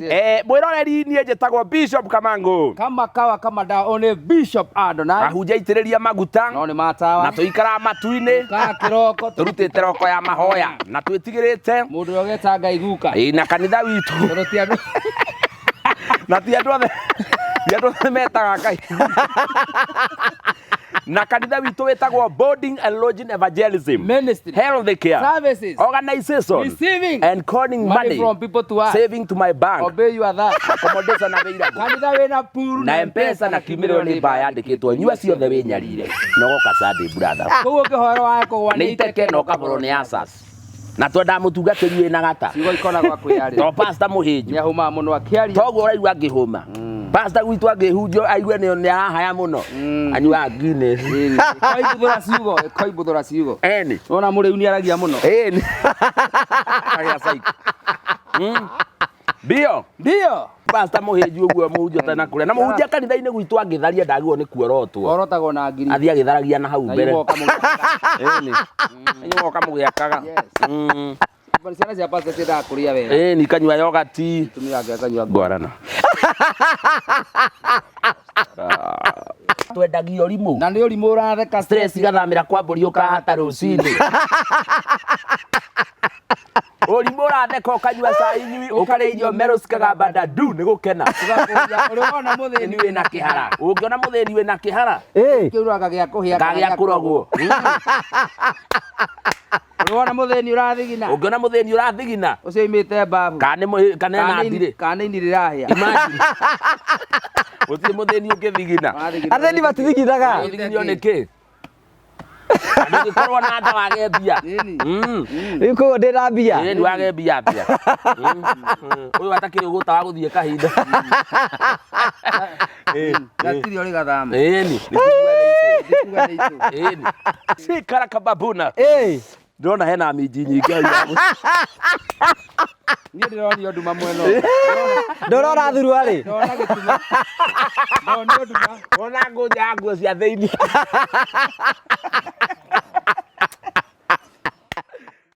Mwĩroreri niĩ njĩtagwo Bishop Kamangu. Kama kawa kama dawa one Bishop Adonai. Ahunjia aitĩrĩria maguta. No nĩ matawa. Na tũikaraga matu-inĩ. Ka kĩroko. Tũrutĩte roko ya mahoya na twĩtigĩrĩte. Mũndũ ũrĩa ũgeta Ngai guka. Ĩ, na kanitha witũ. Tondũ ti andũ. Na ti andũ othe. Ti andũ othe metaga Ngai. Na kanitha witũ wĩtagwo Boarding and Lodging Evangelism Ministry. Health Care Services. Organization Receiving. and calling Money money from people to us. Saving to my bank. Obey you are that. Accommodation available. Kanitha wĩna pool Na mpesa na kiumĩrĩro nĩ mbaa yandĩkĩtwo nyua ciothe wĩnyarire na ũgoka Sunday brother. Koguo ũngĩhoerwo wae kũgwa nĩ iteke na ũkaborwo nĩ asas na twendaga mũtungatĩri wĩna gata Ciugo ikoragwo kwĩyaria. To pastor mũhĩnju. Nĩ ahũmaga mũno akĩaria. Toguo ũraigua angĩhũma. Pastor gwitũ angĩhunjio aigue nĩ arahaya mũno. Anyuaga Guinness. Ĩkoimbuthũra ciugo, ĩkoimbuthũra ciugo. Eni. Wona mũrĩu nĩ aragia mũno. Eni. Kagĩa psych. Ndio. Ndio. Pastor mũhĩnju ũguo mũhunjia ũtana kũrĩa. Na mũhunjia kanitha-inĩ gwitũ angĩtharia ndagĩrĩirwo nĩ kuorotwo. Orotagwo na ngiri. Athiĩ agĩtharagia na hau Na mbere. inyuĩ mũgoka mũgĩakaga. Ĩni. Inyuĩ mũgoka mũgĩakaga. Yes. Ciana cia pastor ciendaga kũrĩa wega. Ĩni kanyua yogati. Mũtumia wake akanyua Ngwarana. Twendagia ũrimũ. Na nĩ ũrimũ ũratheka stress igathamĩra kwa mbũri ũkahata rũcinĩ. Ũrimũ ũratheka ũkanyua cai nyui ũkarĩa irio merũ cikagamba nda ndu nĩ gũkena. Ũgakũria ũrĩ wona mũthĩni Mũthĩni wĩna kĩhara. Ũngĩona mũthĩni wĩna kĩhara kĩu gĩa kũhĩa kana gĩa kũrogwo. Ũrĩ wona mũthĩni ũrathigina. Ũngĩona mũthĩni ũrathigina. Ũcio oimĩte mbabu. Kana nĩ kana ena ndirĩ. Kana ini rĩrahĩa. Imagine. Gũtirĩ mũthĩni ũngĩthigina. Athĩni matithiginaga. Ũngĩthiginio nĩ kĩ? Ndũngĩkorwo na nda wage mbia. Ĩni. Rĩu koguo ndĩna mbia. Ĩni wage mbia atĩa? Ũyũ atakĩrĩ ũgũta wa gũthiĩ kahinda. Gatirĩ ũrĩ gathama. Ĩni. Ndikuga nĩ itũ. Ĩni. Cikara kababuna. Ĩĩ. Ndĩrona hena minji nyingĩ hau ya Niĩ ndĩronio nduma mwena ũyũ. Ndũrora thuruarĩ. Ndona gĩtuma. Ndonio nduma. Wona ngũnja ya nguo cia thĩinĩ.